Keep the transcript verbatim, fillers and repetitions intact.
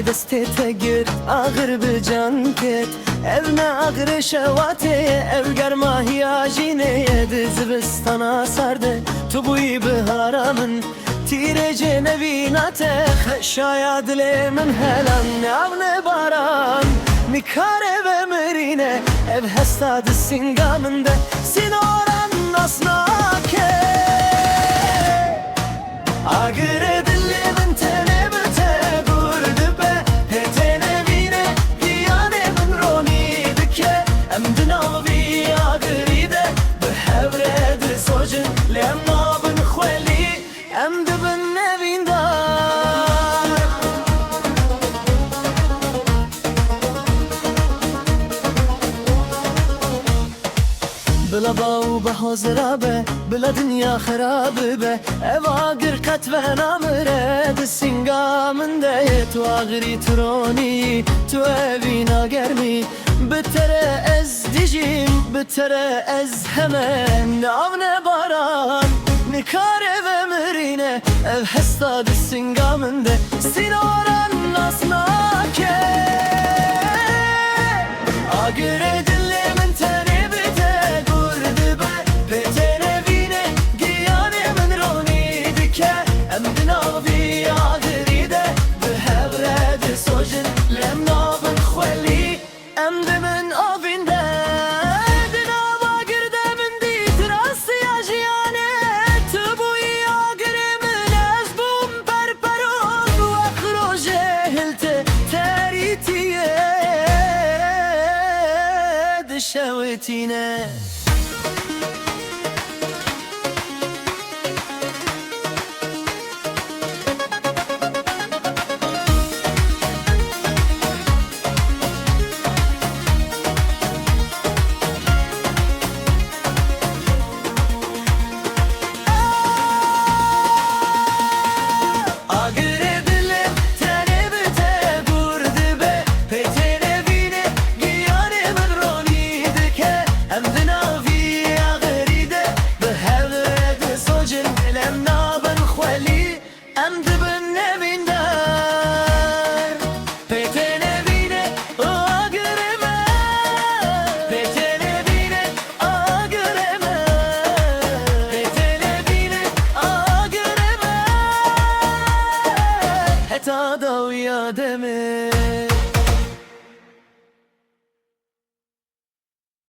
Destê te girt, axir bi can ket. Ev ne axirê şewatê ye, ev germa hiya jînê ye. Di zivistana sar de tu bûyî bihara min. Tîrê cê nevîna te xeşaya dilê min helan. Ev ne baran nikare vemirîne, ev hesta di singa min de sînoran nas nake. Agirê dilê min tenê bi te gur dibe, pê tê nevîne, giyanê min ronî dike. Em di nav vî agirî de bi hev re disocin, lê em nabin xwelî, em dibin nevîndar. Bila baw be hozira be, bila dinya xera bibe. Ev agir qet venamire, di singa min de ye. Tu agirî, tu ronî, tu evîna germî. Bi te re ez dijîm, bi te re ez heme. Nav ne baran nikare vemirîne, ev hesta di singa min de sînoran nas nake. Agirê dilê min tenê bi te gur dibe, pê tê nevîne, giyanê min ronî dike. Em di nav vî agirî de bi hev re disocin, lê em nabin xwelî, em dibin avînde. Di nav agir de min dît rastiya jiyanê, tu bûyî agirê min, ez bûm perperok wek rojê hiltê terîtiyê dişewitîne. Agirê dilê tenê bi te gur dibe, pê tê nevîne, giyanê min ronî dike. Em di nav vî agirî de bi hev re disocin, lê em nabin xwelî, em dibin nevîndar. Pê tê nevîne, agirê me. Pê tê nevîne, agirê me. Pê tê nevîne, agirê me. Heta dawiya demê.